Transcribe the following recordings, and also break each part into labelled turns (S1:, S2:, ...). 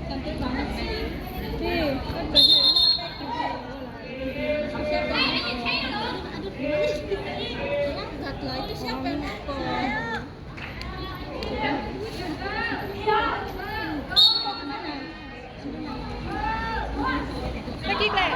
S1: Cantik banget sih. Ih, kan baju Aduh, itu siapa yang Pergi, Claire.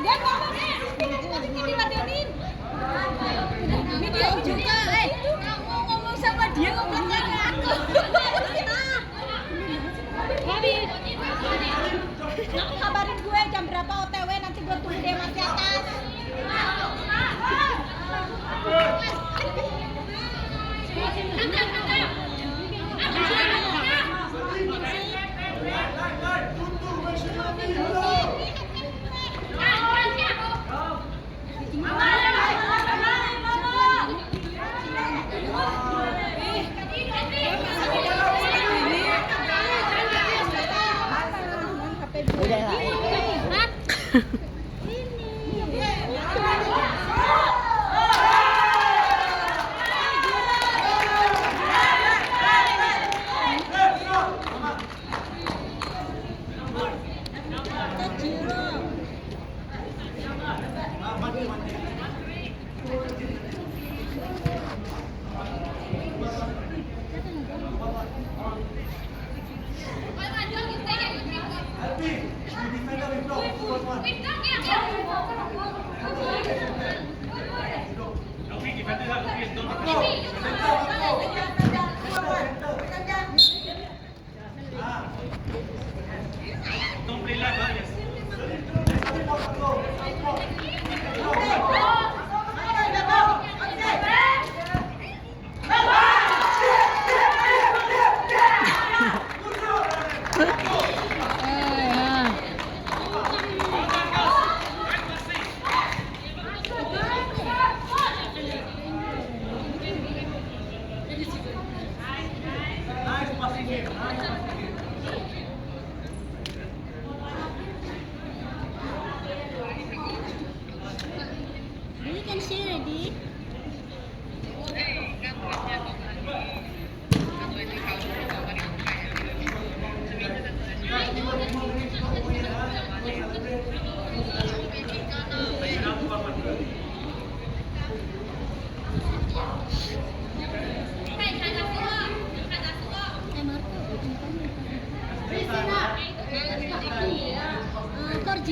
S1: Dia ngomong diladenin. Ini dia juga. Eh, kamu ngomong sama dia ngomong sama aku. Nah, kabarin gue jam berapa OTW nanti gue tunggu dia masih atas.
S2: Don't play left, ah, yes. Nice passing here. Nice passing here.
S1: You can see already. Eh Marco, 4-0.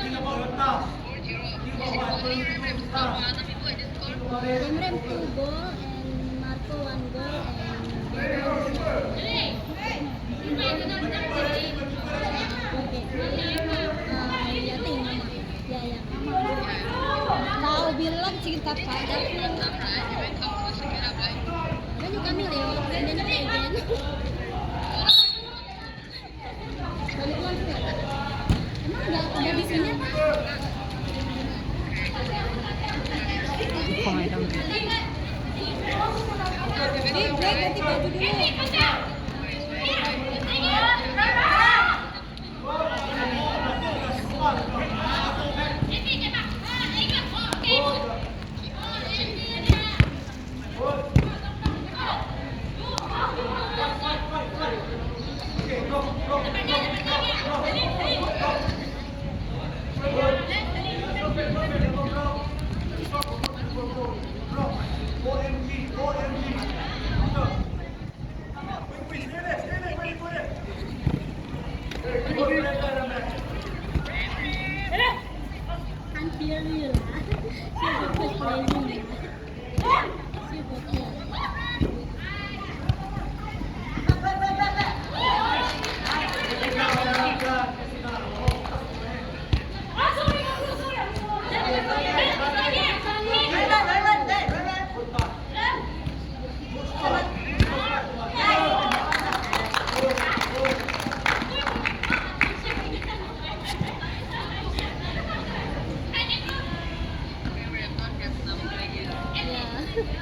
S2: Think about your task. Think about what I'm going to do to task. Think about it.
S1: Remrem 2 goal and Marco 1 goal and Oke. Ya ting mama. Ya ya. Kau bilang cinta padaku. When you coming Leo? And then you play again. Balik langsung ya? Emang nggak udah di sini apa? Ini gue ganti baju dulu.
S2: Okay, go, go, go, go, go. Good. Drop it, drop it, go, drop. Drop, go, go, drop. OMG, OMG. Stop. Quick, quick.
S1: Second game.